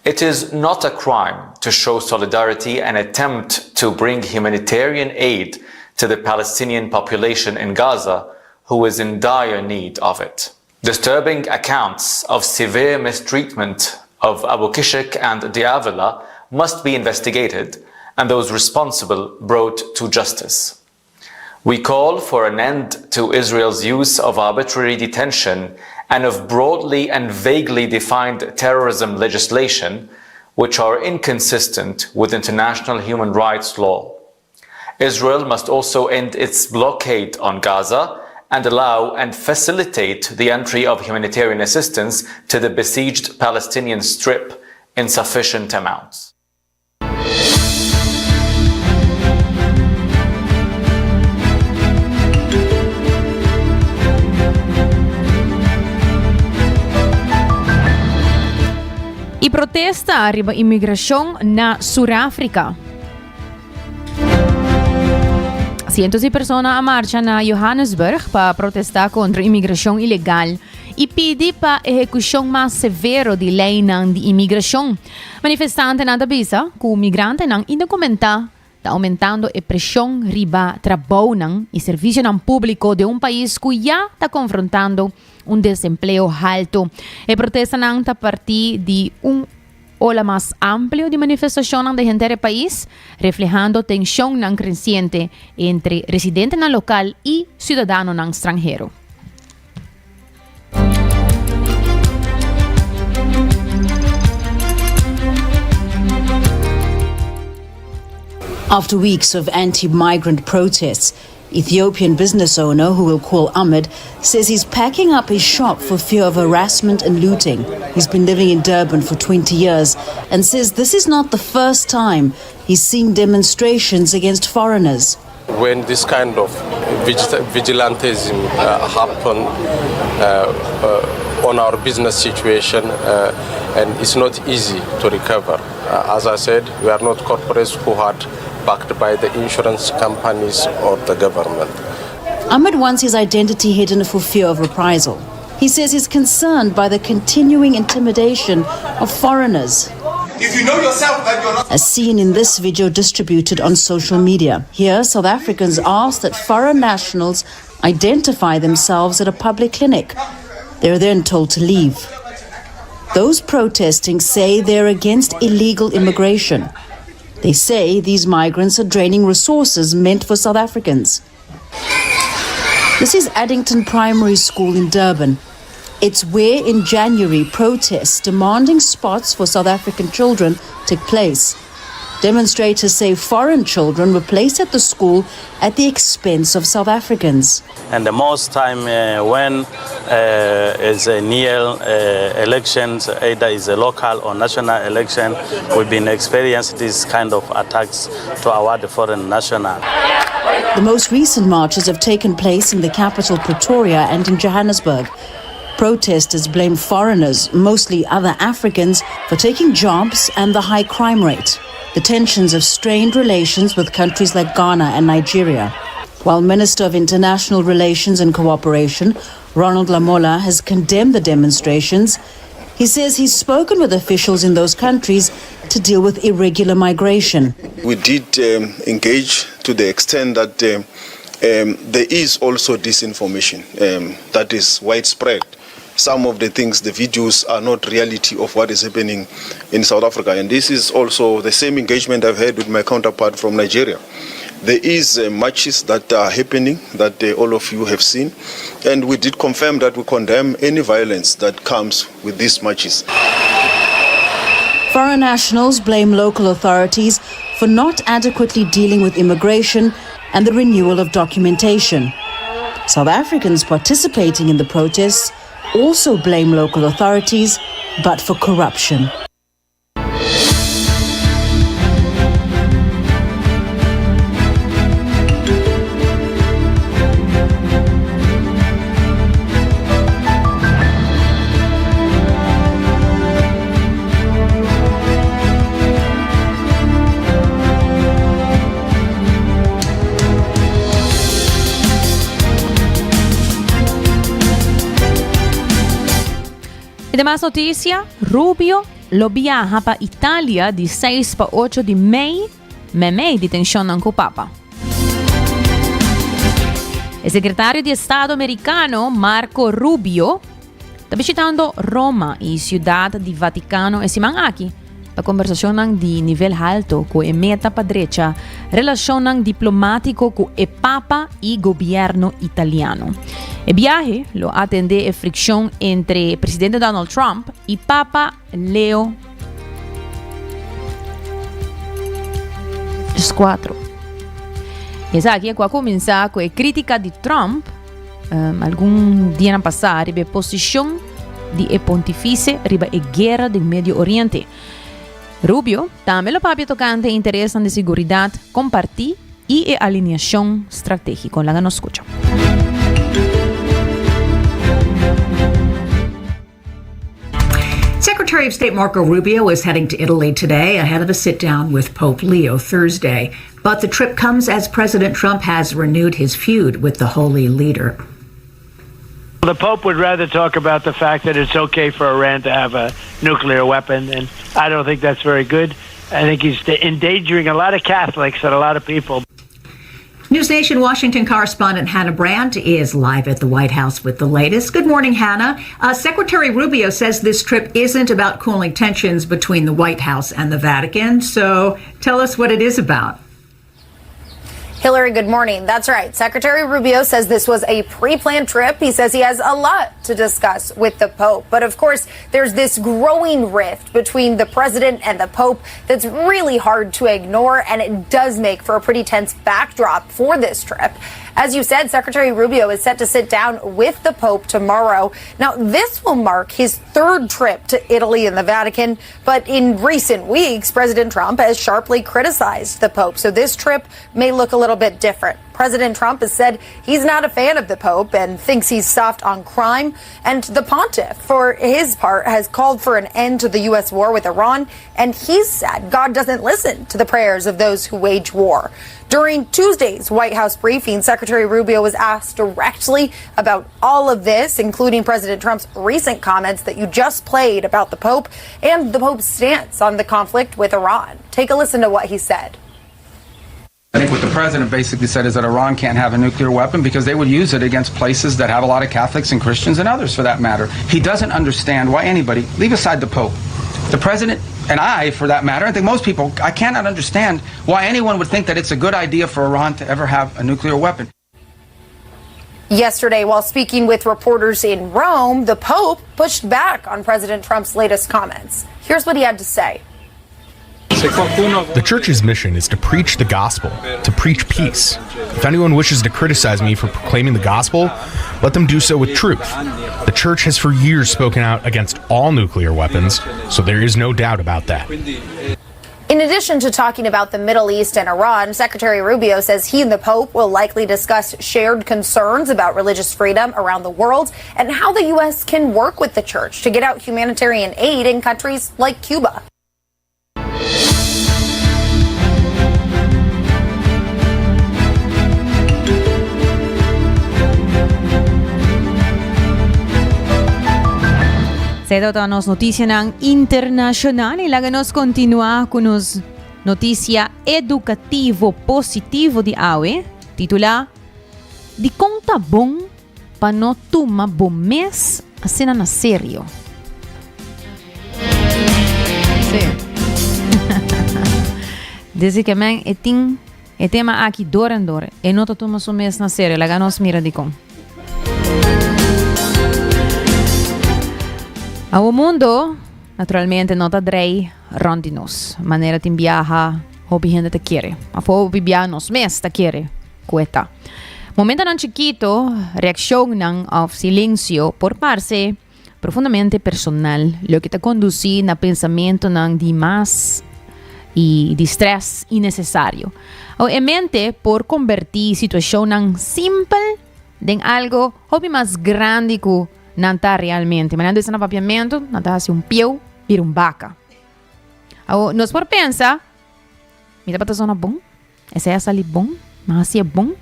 It is not a crime to show solidarity and attempt to bring humanitarian aid to the Palestinian population in Gaza who is in dire need of it. Disturbing accounts of severe mistreatment of Abu Kishik and Diavila must be investigated and those responsible brought to justice. We call for an end to Israel's use of arbitrary detention and of broadly and vaguely defined terrorism legislation, which are inconsistent with international human rights law. Israel must also end its blockade on Gaza and allow and facilitate the entry of humanitarian assistance to the besieged Palestinian Strip in sufficient amounts. E protesta riba inmigracion na Sur-Afrika. Cientos di persona a marcha na Johannesburg pa protesta contra inmigracion ilegal y pidi pa ehecucion mas severo di leynan di inmigracion. Manifestantenan ta bisa cu migrantenan indocumenta ta aumentando e presion riba trabounan y servicionan publico den un pais cu ya ta confrontando un desempleo halto. E protestanan ta parti di un ola mas amplio di manifestacionnan den henter e pais, reflehando tensionnan creciente entre residentenan local y ciudadanonan stranhero. After weeks of anti-migrant protests, Ethiopian business owner, who we'll call Ahmed, says he's packing up his shop for fear of harassment and looting. He's been living in Durban for 20 years and says this is not the first time he's seen demonstrations against foreigners. When this kind of vigilantism uh, happen uh, uh, on our business situation, uh, and it's not easy to recover. Uh, as I said, we are not corporates who had backed by the insurance companies or the government. Ahmed wants his identity hidden for fear of reprisal. He says he's concerned by the continuing intimidation of foreigners. If you know yourself that you're not. As seen in this video distributed on social media. Here, South Africans ask that foreign nationals identify themselves at a public clinic. They're then told to leave. Those protesting say they're against illegal immigration. They say these migrants are draining resources meant for South Africans. This is Addington Primary School in Durban. It's where in January protests demanding spots for South African children took place. Demonstrators say foreign children were placed at the school at the expense of South Africans. And the most time uh, when uh, is a near uh, elections, either is a local or national election, we've been experiencing these kind of attacks to our foreign national. The most recent marches have taken place in the capital Pretoria and in Johannesburg. Protesters blame foreigners, mostly other Africans, for taking jobs and the high crime rate. The tensions have strained relations with countries like Ghana and Nigeria. While Minister of International Relations and Cooperation, Ronald Lamola, has condemned the demonstrations, he says he's spoken with officials in those countries to deal with irregular migration. We did um, engage to the extent that um, um, there is also disinformation um, that is widespread. Some of the things, the videos are not reality of what is happening in South Africa. And this is also the same engagement I've had with my counterpart from Nigeria. There is uh, marches that are happening that uh, all of you have seen. And we did confirm that we condemn any violence that comes with these marches. Foreign nationals blame local authorities for not adequately dealing with immigration and the renewal of documentation. South Africans participating in the protests also blame local authorities, but for corruption. Y demas noticia, Rubio lo biaha pa Italia di seis pa ocho di mei meimei di tenshonnan ku Papa. E sekretario di Estado Merikano Marco Rubio ta bishitando Roma i Siudat di Vatikano e siman aki pa kombersashonnan di nivel halto ku e meta pa drecha relashonnan diplomátiko ku e Papa i gobièrnu italiano. E biahe lo atendé e frikshon entre presidente Donald Trump i Papa Leo XIV. Esaki ku a kuminsá ku e krítika di Trump algun dianan pasá riba e posishon di e pontifise riba e guera den Medio Oriente. Rubio tambe lo papia tokante e interesnan di siguridat kompartí i e alineashon stratégiko. Laga nos skucha. Secretary of State Marco Rubio is heading to Italy today ahead of a sit down with Pope Leo Thursday. But the trip comes as President Trump has renewed his feud with the holy leader. The Pope would rather talk about the fact that it's okay for Iran to have a nuclear weapon, and I don't think that's very good. I think he's endangering a lot of Catholics and a lot of people. News Nation Washington correspondent Hannah Brandt is live at the White House with the latest. Good morning, Hannah. Uh, Secretary Rubio says this trip isn't about cooling tensions between the White House and the Vatican. So tell us what it is about. Hillary, good morning. That's right. Secretary Rubio says this was a pre planned trip. He says he has a lot to discuss with the Pope. But of course, there's this growing rift between the president and the Pope that's really hard to ignore, and it does make for a pretty tense backdrop for this trip. As you said, Secretary Rubio is set to sit down with the Pope tomorrow. Now, this will mark his third trip to Italy and the Vatican, but in recent weeks, President Trump has sharply criticized the Pope. So this trip may look a little bit different. President Trump has said he's not a fan of the Pope and thinks he's soft on crime. And the pontiff, for his part, has called for an end to the U.S. war with Iran. And he's said God doesn't listen to the prayers of those who wage war. During Tuesday's White House briefing, Secretary Rubio was asked directly about all of this, including President Trump's recent comments that you just played about the Pope and the Pope's stance on the conflict with Iran. Take a listen to what he said. I think what the president basically said is that Iran can't have a nuclear weapon because they would use it against places that have a lot of Catholics and Christians and others for that matter. He doesn't understand why anybody, leave aside the Pope, the president and I, for that matter, I think most people, I cannot understand why anyone would think that it's a good idea for Iran to ever have a nuclear weapon. Yesterday, while speaking with reporters in Rome, the Pope pushed back on President Trump's latest comments. Here's what he had to say. The church's mission is to preach the gospel, to preach peace. If anyone wishes to criticize me for proclaiming the gospel, let them do so with truth. The church has for years spoken out against all nuclear weapons, so there is no doubt about that. In addition to talking about the Middle East and Iran, Secretary Rubio says he and the Pope will likely discuss shared concerns about religious freedom around the world and how the U.S. can work with the church to get out humanitarian aid in countries like Cuba. Esei tabata nos noticianan internacional y laga nos continua cu nos noticia educativo positivo di awe, titula Dicon ta bon pa no tuma bo mes asina na serio. Sí. Desde que men e tin e tema aki door en door, e no ta tuma su mes na serio. Laga nos mira dikon. Awo mundo naturalmente no ta drei rond di nos. Manera tin biaha hopi hende ta kere. Of hopi biaha nos mes ta kere. Ku e ta. Momentonan chikito, reakshonnan òf silensio por parse profundamente personal, loke ta kondusí na pensamentonan di mas i di strès innesesario. Awe e mente por kombertí situashonnan simpel den algo hopi mas grandi ku nan ta realmente. Manera nan ta bisa na papiamentu, nan ta hasi un pieu bira un baka. Awe nos por pensa, Mi tabata zona bon? Esei a sali bon? Mi a hasié bon?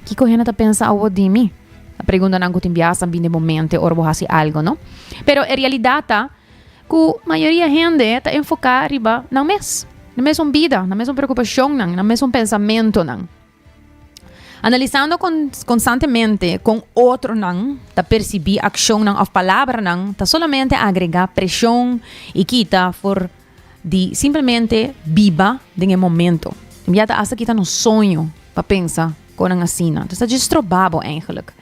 Kiko hende ta pensa awor di mi? Ta preguntanan ku tin biaha sa bini bo mente ora bo hasi algu, no? Pero e realidat ta Ku mayoria hende ta enfoká riba nan mes, nan mesun bida, nan mesun preokupashonnan, nan mesun pensamentunan. Analisando konstantemente kon otronan ta persibí akshonnan òf palabranan ta solamente agregá preshon i kita for di simplemente biba den e momento. Ya ta asta kita nos soño pa pensa konan asina. Entonces ta djis stroba bo eigenlijk.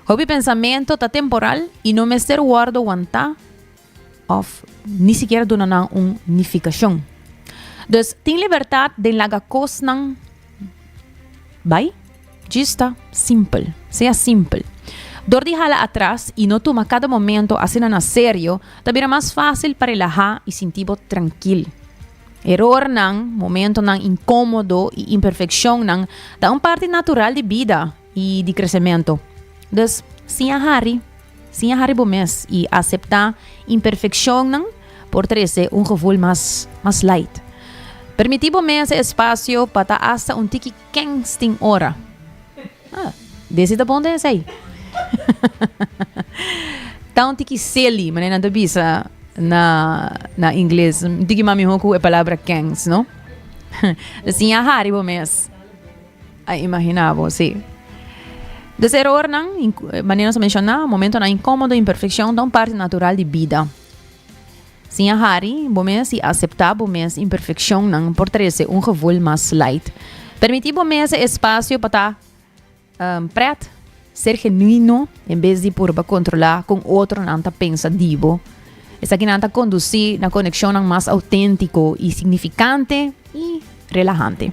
Hopi pensamentu ta temporal i no mester wòrdu wantá òf ni sikiera duna nan un nifikashon. Dus tin libertat den laga kosnan bai. Djis ta simpel. Sea simpel. Dor di hala atras i no tuma kada momento asina na serio, ta bira mas fásil pa relahá i sinti bo trankil. Erornan, momentonan inkómodo i imperfekshonnan ta un parti natural di bida i di kresementu. Dus, siña hari. Siña hari bo mes i aseptá imperfekshonnan por trese un gevoel mas mas light. Permití bo mes e espasio pa ta asta un tiki kens tin ora. Ah, desi ta bon den esei. Ta un tiki silly, manera nan ta bisa na na ingles. Un tiki mas mihó ku e palabra kens, no? Siña hari bo mes. A imaginá bo, sí. Dus erornan, manera nos a menshoná, momentonan inkómodo, imperfekshon ta un parti natural di bida. Siña hari bo mes i aseptá bo mes imperfekshonnan por trese un gevoel mas light. Permití bo mes e espasio pa ta pret, ser genuino, en bes di purba kontrolá kon otronan ta pensa di bo. Esakinan ta kondusí na konekshonnan mas outéntiko i signifikante i relahante.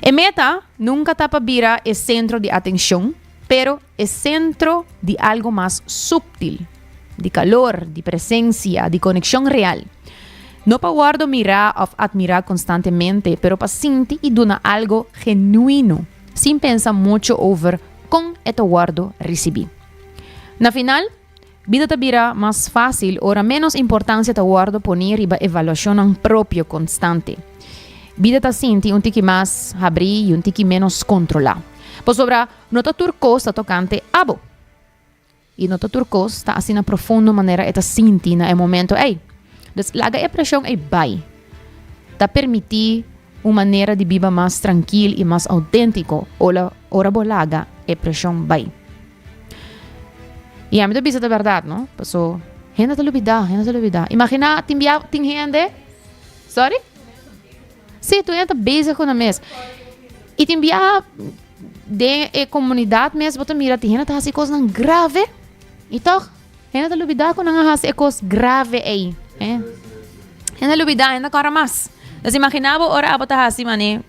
E meta nunka ta pa bira e sentro di atenshon, pero e sentro di algu mas suptil, di kalor, di presensia, di konekshon real. No pa wòrdu mirá òf atmirá konstantemente, pero pa sinti i duna algu genuino, sin pensa muchu over kon e ta wòrdu risibí. Na final, Bida ta bira mas fásil ora ménos importansia ta wòrdu poní riba evaluashonnan propio konstante. Bida ta sinti un tiki mas habrí i un tiki ménos kontrolá. Pasobra no ta tur kos ta tokante abo. I no ta tur kos ta asina profundo manera e ta sinti na e momento ei. Dus laga e preshon ei bai. Ta permití un manera di biba mas trankil i mas outéntiko ora bo laga e preshon bai. I ami ta bisa ta bèrdat, no? Paso hende ta lubidá, hende ta lubidá. Imaginá tin bia tin hende, sorry? Sí, tur hende ta bezig ku nan mes. I tin bia den e komunidat mes bo ta mira tin hende ta hasi kosnan grave i tòg hende ta lubidá ku nan a hasi e kos grave ei. Eh? Hende lubidá, hende kòrda mas. Entonces imaginá bo ora abo ta hasi manera.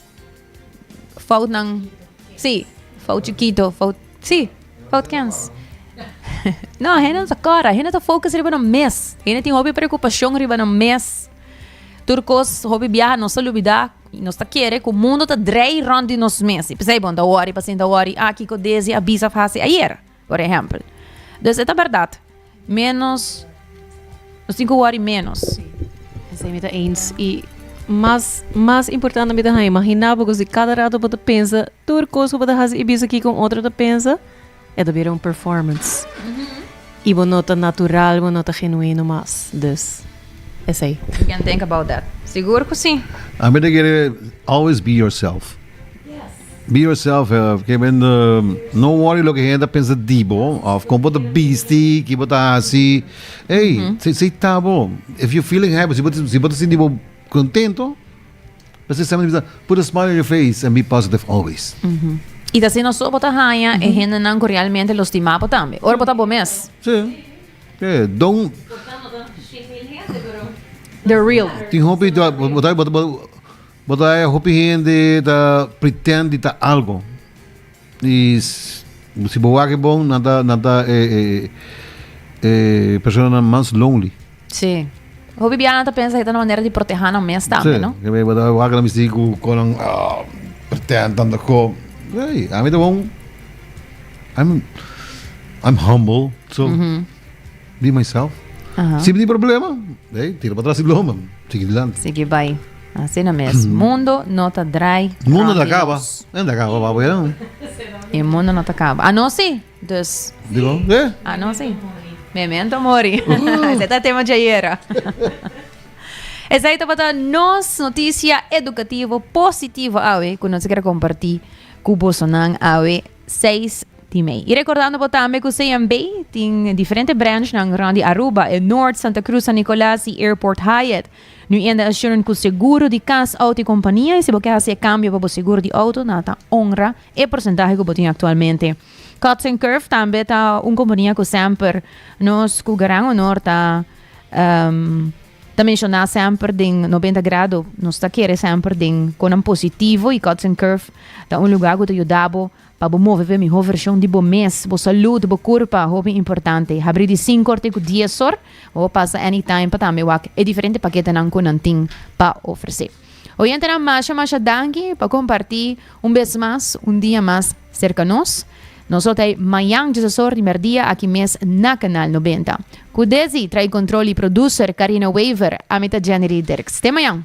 Foutnan, sí, fout chikito, fout, sí, fout kens. No, hende no ta kòrda, hende ta focus riba nan mes. Hende tin hopi preokupashon riba nan mes. Tur kos hopi biaha nos ta lubidá, nos ta kere ku mundu ta drei rònt di nos mes. I p'esei bon ta wòri, pasin ta wòri, ah, kiko Desi a bisa òf hasi ayer, por ehèmpel. Dus e ta bèrdat. Menos, nos tin ku wòri ménos. Esei mi ta eens. I mas, mas importante mi ta haña, imaginá bo ku si kada rato bo ta pensa tur kos ku bo ta hasi i bisa kiko un otro ta pensa, e ta bira un performance. I bo no ta natural, bo no ta genuino mas. Dus, esei. You can think about that. Sigur ku si. Ami ta kere always be yourself. Be yourself, ke men no worry loke hende ta pensa di bo of kon bo ta bisti, ki bo ta hasi. Ey, si si ta bo. If you feeling happy, si bo si bo ta sinti bo contento, p'esei semper mi bisa, put a smile on your face and be positive always. I ta asina so bo ta haña e hendenan ku realmente lo stima bo tambe. Ora bo ta bo mes. Si. Si, don. The real. Tin hopi bo ta bo ta bo. Bo ta haya hopi hende ta pretend di ta algo. Y si bo wak e bon, nan ta nan ta e e e personanan mas lonely. Sí. Hopi biaha nan ta pensa e ta una manera di proteha nan mes tambe, no? Sí. Bo ta wak nan bisti ku konan pretend tanto ko. Hey, ami ta bon. I'm I'm humble, so be myself. Si mi tin problema, hey, tira pa tras di lomba, sigui dilanti. Sigui bai. Asina mes. Mundo no ta drai Mundo ta caba. No ta caba, papo ya. E mundo no ta caba. Ah, no, sí. Dus. Digo, eh? Ah, no, sí. Memento mori. Esei ta tema djayera. Esei tabata nos noticia educativo positivo awe cu nos a kere comparti cu bosonan awe 6 di mei. Y recordando bo tambe cu CMB tin diferente branchnan rond di Aruba, e Noord, Santa Cruz, San Nicolas y Airport Hyatt. Nu enda assuren cu seguro di cas, auto y compania y si bo ke haci e cambio pa bo seguro di auto nan ta honra e porcentahe cu bo tin actualmente. Cuts and Curve tambe ta un compania cu semper nos cu gran honor ta ta menciona semper den 90 grado. Nos ta kere semper den conan positivo y Cuts and Curve ta un lugar cu ta yuda bo pa bo move pa e miho version di bo mes, bo salud, bo curpa, hopi importante. Habri di cinco or te cu dies or, bo por pasa anytime pa tambe wak e diferente paketenan cu nan tin pa ofrece. Oyentenan masha masha danki pa comparti un bes mas, un dia mas cerca nos. Nos lo ta ei mañan djesesor di merdia aki mes na Canal 90. Cu Desi trae control y producer Carina Wever, ami ta Jenny Dirks. Te mañan!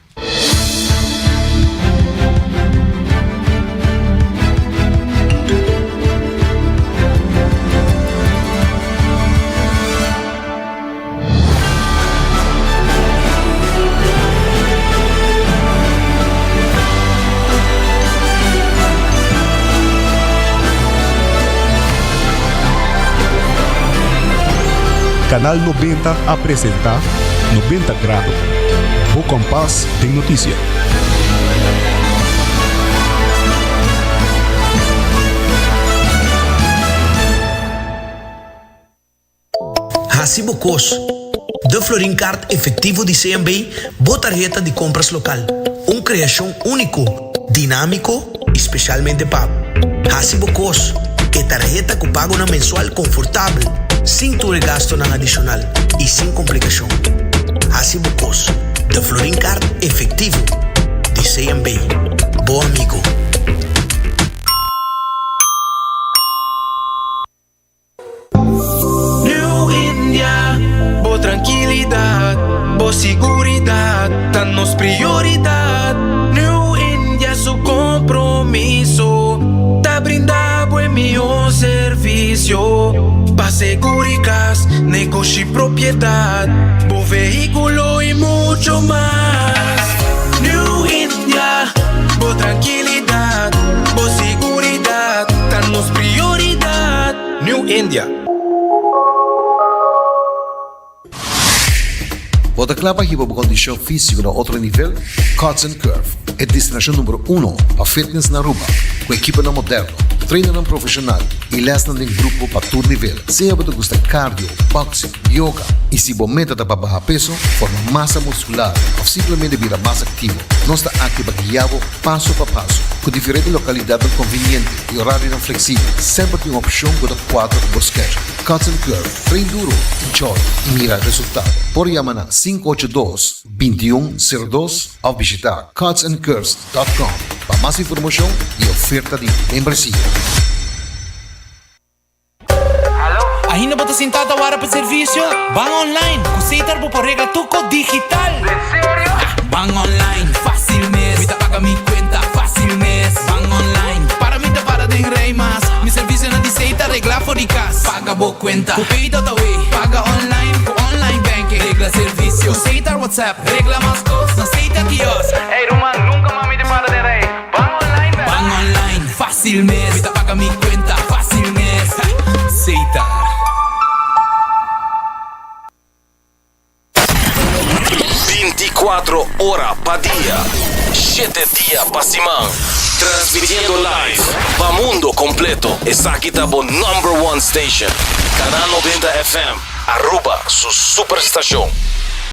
Canal 90 a presenta 90 Grado, bo kompas den notisia. Hasi bo kos. De Florin Card Efectivo di CMB, bo tarheta di compras local. Un creacion unico, dinamico y specialmente pa bo. Hasi bo kos. E tarheta cu pagonan mensual confortabel, sin tur e gastonan adicional y sin complicacion. Hasi bo kos. De Florin Card Efectivo di CMB. Bo amigo. New India, bo trankilidat, bo siguridat ta nos prioridat. New India su kompromiso ta brinda bo e mihó servisio pa seguri kas, negoshi, propiedat, bo vehíkulo i mucho mas. New India, bo trankilidat, bo siguridat ta nos prioridat. New India. Bo ta kla pa hiba bo kondishon físiko na otro nivel? Cuts and Curve, e destinashon numero uno pa fitness na Aruba, ku ekiponan moderno, trainernan profeshonal i lèsnan den grupo pa tur nivel. Sea bo ta gusta cardio, boxing, yoga i si bo meta ta pa baha peso, forma masa muskular òf simplemente bira mas aktivo, nos ta aki pa guia bo paso pa paso. Ku diferente lokalidatnan konveniente i orarionan fleksibel, semper tin un opshon ku ta kuadra ku bo schedule. Cuts and Curve, train duro, enjoy i mira resultado. Por yama na 582 2102 òf bishita cutsandcurves dot com pa mas informashon i oferta di membresia. Ainda bo ta sintá ta wara pa servisio? Ban online! Ku Setar bo por regla tur kos digital! Den serio? Ban online, fásil mes! Mi ta paga mi kuenta fásil mes! Ban online, para mi ta para den rei mas! Mi servisionan di Setar regla for di kas! Paga bo kuenta ku Pay.awe! Paga online ku online banking! Regla servisio ku Setar WhatsApp! Regla mas kos na Setar kiosk! Ey ruman, nunka mas mi ta para den rei! Ban online bèl! Ban online, fásil mes! Mi ta paga mi kuenta fásil mes! Setar. 24 ora pa dia, shete dia pa siman. Transmitiendo live pa mundo completo. Esaki ta bo number one station. Canal 90 FM, Aruba su superstacion.